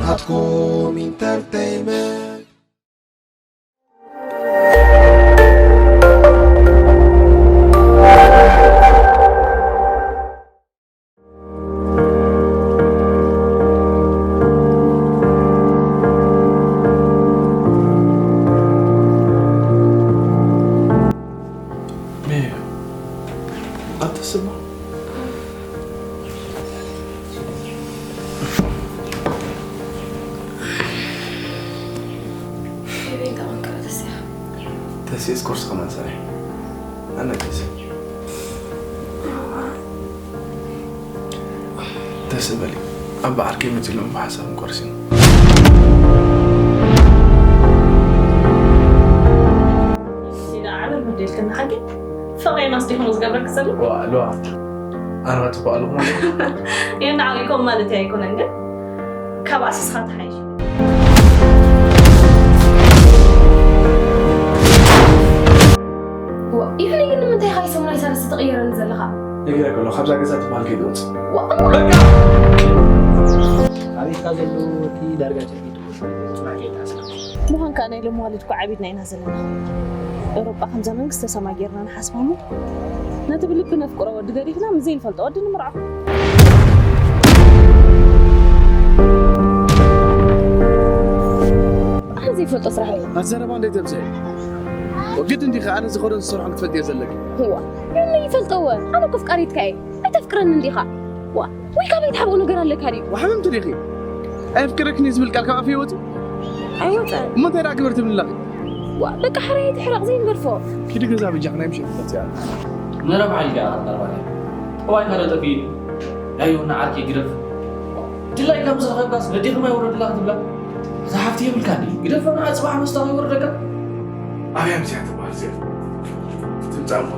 ኣትኩም ኢንተርተይመንት። ኣታ ስማ። ተስኤስ ኮርስ ከማን ሰሪሕ ኣነ ተስእ ተስእ በሊ ኣብ በዓል ከይመፅእ ኢሎም ብሓሳብ እንቆርስ ኢና። ሲዳ ዓለም በደልክና ሓቂ ፍቕሬና ስዲኹም ዝገብረክ ዘሎ ዋ ሉዋ ኣነ ጽቡቅ ኣለኹ ማለት እዩ። ይህ ንዓው ይኮን ማለት ኣይኮነን ግን ካብ ኣስስኻ ተሓይሽ። ኢፍኒ ግን ንምንታይ ኢኻ ሰሙናይ ሳልስቲ ትቕየረኒ ዘለኻ? ነጊረክ ኣለኹ ካብዛ ገዛ ትበሃል ከይትወፅእ። ዋእ እሞ በቃ! ኣቤትካ ዘሎ እቲ ዳርጋ ጨቢጡ ጽናሕ ከይተኣስራ። ምዃን ከኣ ናይ ሎሚ ዋልድ እኮ ዓቢድና ኢና ዘለና። ኤውሮጳ ከምዛ መንግስተ ሰማይ ጌርና ንሓስባ እሞ ነቲ ብልቢ ነፍቅሮ ወዲ ገዲፍና ምስ ዘይንፈልጦ ወዲ ንምርዖ። ኣነ ዘይፈልጦ ስራሕ እዩ። ኣዘረባ እንዴት ተብዝሕ? ወግድ እንዲኻ ኣነ ዝኾነ ዝሰርሖም ክትፈልጥ እየ ዘለኪ። እዋ፣ የለ ይፈልጠወ። ኣነ እኮ ፍቃሪትካ እየ። ኣይተፍቅረኒ እንዲኻ። ዋ፣ ወይ ካበይ ትሓብኦ ነገር ኣለካ ድዩ? ወሓምም ትዲኺ? ኣየፍቅረክን እዩ ዝብል ቃል ካብ ኣፈይ ይወጽእ? ኣይወጸን። እሞ እንታይ ደኣ ግበር ትብሊ ኣለኺ? ዋ፣ በቃ ሕራይ ትሕረቕ ዘይንገድፎ። ኪዲ ገዛ በጃኺ ናይ ምሸት ትመጽእ እያ። ንረብሓ ኢልካ ኢኻ ትቐርባለይ። ጠባይካ ዶ ጠፊእኒ? ያዮ ንዓርከይ ግደፍ። ድላይ ከም ዝረኸብካስ ነዴኽማ ይውረድላ ክትብላ? እዛ ሓፍቲ የብልካን ድዩ? ግደፎ ንዓ ጽባሕ መስታ ከይወርደካ። ኣብያ ምስያ ትበሃል እዚኣ። ትምጻእ እሞ